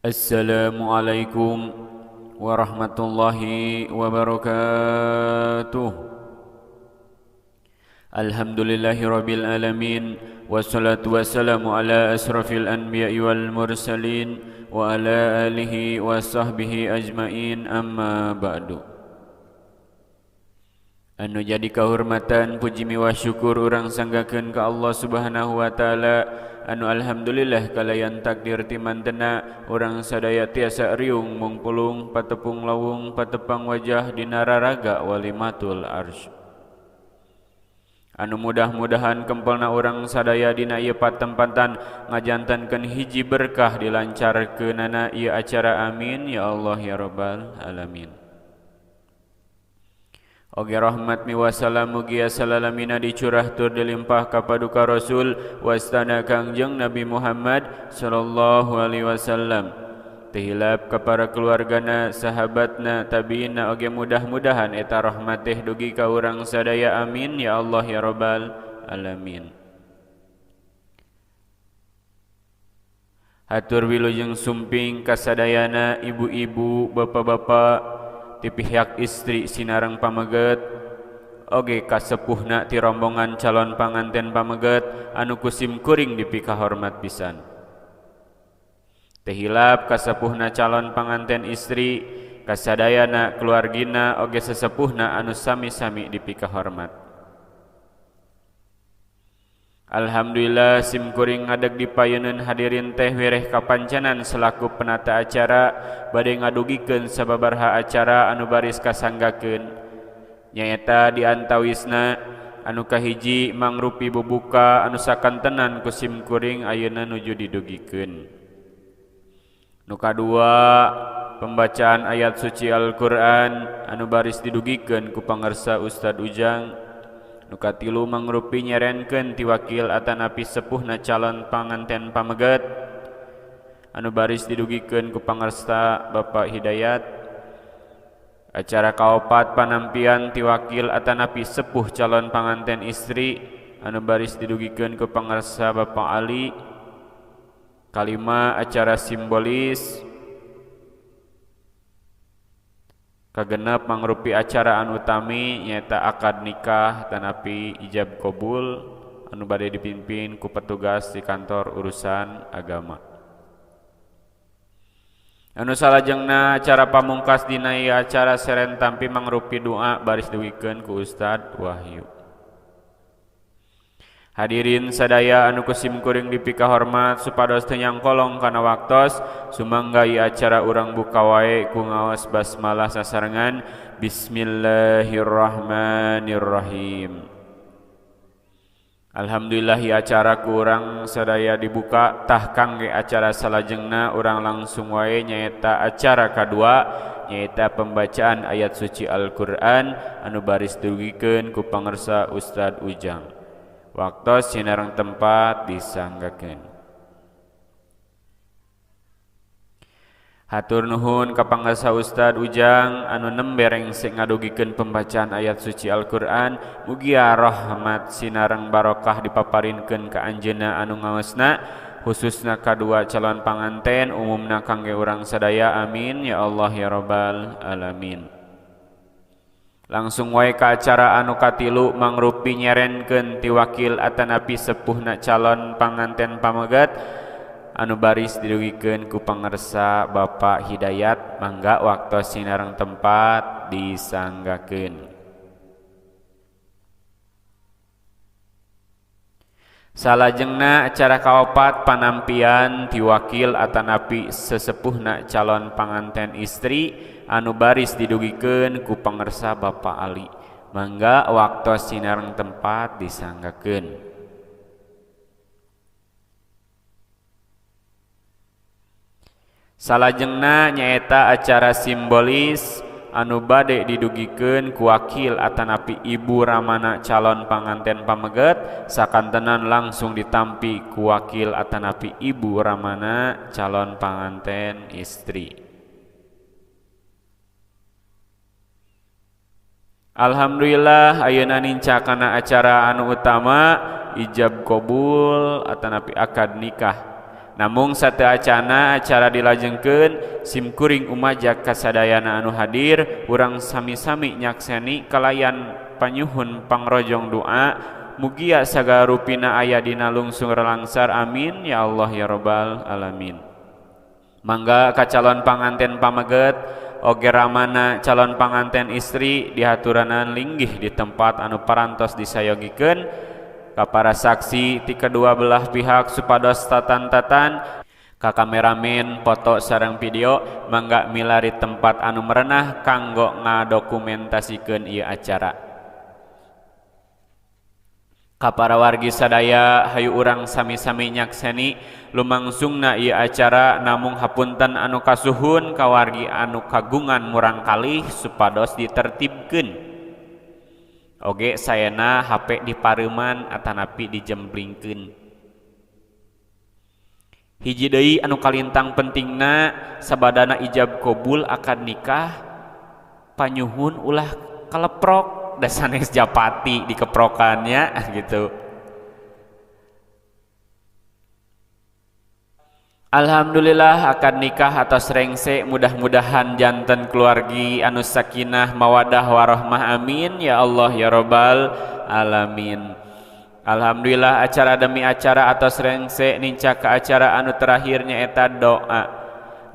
Assalamualaikum warahmatullahi wabarakatuh. Alhamdulillahi rabbil alamin, wassalatu wassalamu ala asrafil anbiya'i wal mursalin wa ala alihi wa sahbihi ajmain, amma ba'du. Anu jadi kahormatan puji miwah syukur urang sanggakeun ka Allah Subhanahu wa taala, anu alhamdulillah kalayan takdir timantena urang sadaya tiasa riung mungpulung patepung lawung patepang wajah dina raraga walimatul arsy. Anu mudah-mudahan kempelna urang sadaya dina ieu patempatan ngajantankeun hiji berkah dilancarkeunana ieu acara, amin ya Allah ya rabbal alamin. Oge rahmat miwasalam mugia salalamina dicurah tur dilimpah ka paduka Rasul wastana Kangjeng Nabi Muhammad sallallahu alaihi wasallam. Teu hilap ka para keluargana, sahabatna, tabiina, oge mudah-mudahan eta rahmat teh dugi ka urang sadaya, amin ya Allah ya rabbal alamin. Hatur wilujeng sumping kasadayana ibu-ibu, bapak-bapak ti pihak istri sinareng pameget, oge kasepuhna ti rombongan calon panganten pameget anu kusim kuring dipikahormat pisan. Teu hilap kasepuhna calon panganten istri, kasadayana keluargina oge sesepuhna anu sami-sami dipikahormat. Alhamdulillah sim kuring ngadeg di payeuneun hadirin teh wireh kapancanan selaku penata acara bade ngadugikeun sababaraha acara anu baris kasanggakeun, nyaeta di antawisna anu kahiji mangrupi bubuka anu sakantenan ku sim kuring ayeuna nuju didugikeun. Nu kadua pembacaan ayat suci Al-Qur'an anu baris didugikeun ku pangarsa Ustad Ujang. Nu katilu mangrupi nyerenkeun ti wakil atanapi sepuhna calon panganten pameget anu baris didugikeun ku pangarsa Bapak Hidayat. Acara kaopat panampian ti wakil atanapi sepuh calon panganten istri anu baris didugikeun ku pangarsa Bapak Ali. Kalima acara simbolis. Kagenep mangrupi acara anu utami nyaeta akad nikah tanapi ijab qabul anu bade dipimpin ku petugas di kantor urusan agama. Anu salajengna acara pamungkas dina ieu acara seren tampi mangrupi doa baris dugikeun ku Ustad Wahyu. Hadirin sadaya anu kusim kuring dipikahormat supados teu nyangkolong kana waktos, sumangga ieu acara urang buka wae ku ngaos basmalah sasarengan bismillahirrahmanirrahim. Alhamdulillah ieu acara ku urang sadaya dibuka, tah kangge acara salajengna urang langsung wae nyaeta acara kadua nyaeta pembacaan ayat suci Al-Qur'an anu baris dugikeun ku pangarsa Ustad Ujang. Waktu sinareng tempat disanggakeun. Hatur nuhun ka pangarsa Ustad Ujang anu nembe rengse ngadugikeun pembacaan ayat suci Al-Qur'an, mugia rahmat sinareng barokah dipaparinkeun ka anjeunna anu ngaosna, khususna kadua calon panganten, umumna kangge urang sadaya, amin ya Allah ya rabbal alamin. Langsung wae ka acara anu katilu mangrupi nyerenkeun ti wakil atanapi sepuhna calon panganten pameget anu baris didugikeun ku pangarsa Bapak Hidayat, mangga waktu sinareng tempat disanggakeun. Salajengna acara kaopat panampian ti wakil atanapi sesepuhna calon panganten istri anu baris didugikeun ku pangarsa Bapak Ali, mangga waktu sinareng tempat disanggakeun. Salajengna nyaeta acara simbolis anu bade didugikeun ku wakil atanapi ibu ramana calon panganten pameget, sakantenan langsung ditampi ku wakil atanapi ibu ramana calon panganten istri. Alhamdulillah ayeuna ninca kana acara anu utama ijab qabul atanapi akad nikah. Namung sateuacana acara dilajengkeun, sim kuring umajak kasadayana anu hadir urang sami-sami nyakseni kalayan panyuhun pangrojong doa mugia sagala rupina aya dina lungsung relangsar, amin ya Allah ya robbal alamin. Mangga ka calon panganten pameget oge ramana calon panganten istri dihaturanan linggih di tempat anu parantos disayogikeun ka para saksi ti kedua belah pihak supados tatan-tatan. Ka kameramen foto sareng video mangga milari tempat anu merenah kanggo ngadokumentasikeun ieu acara. Ka para wargi sadaya, hayu urang sami-sami nyakseni lumangsungna ieu acara. Namung hapunten anu kasuhun ka wargi anu kagungan murangkalih supados ditertibkeun, oge saena HP dipareuman atanapi dijemplingkeun. Hiji deui anu kalintang pentingna, sabadana ijab qabul akad nikah, panyuhun ulah kaleprok, da sanes japati dikeprokannya gitu. Alhamdulillah akad nikah atos rengse, mudah-mudahan janten keluargi anu sakinah mawadah warohmah, amin ya Allah ya robbal alamin. Alhamdulillah acara demi acara atos rengse, nincak ke acara anu terakhirnya eta doa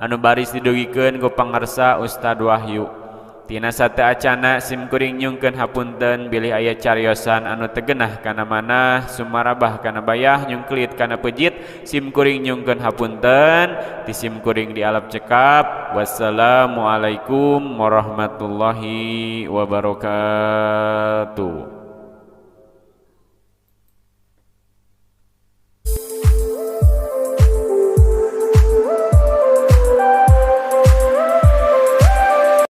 anu baris didugikeun ku pangarsa Ustad Wahyu. Tina sateuacana sim kuring nyungkeun hapunten bilih aya cariosan anu tegenah kana manah, sumarabah kana bayah, nyungkelit kana pejit. Sim kuring nyungkeun hapunten ti sim kuring di alap cekap. Wassalamualaikum warahmatullahi wabarakatuh.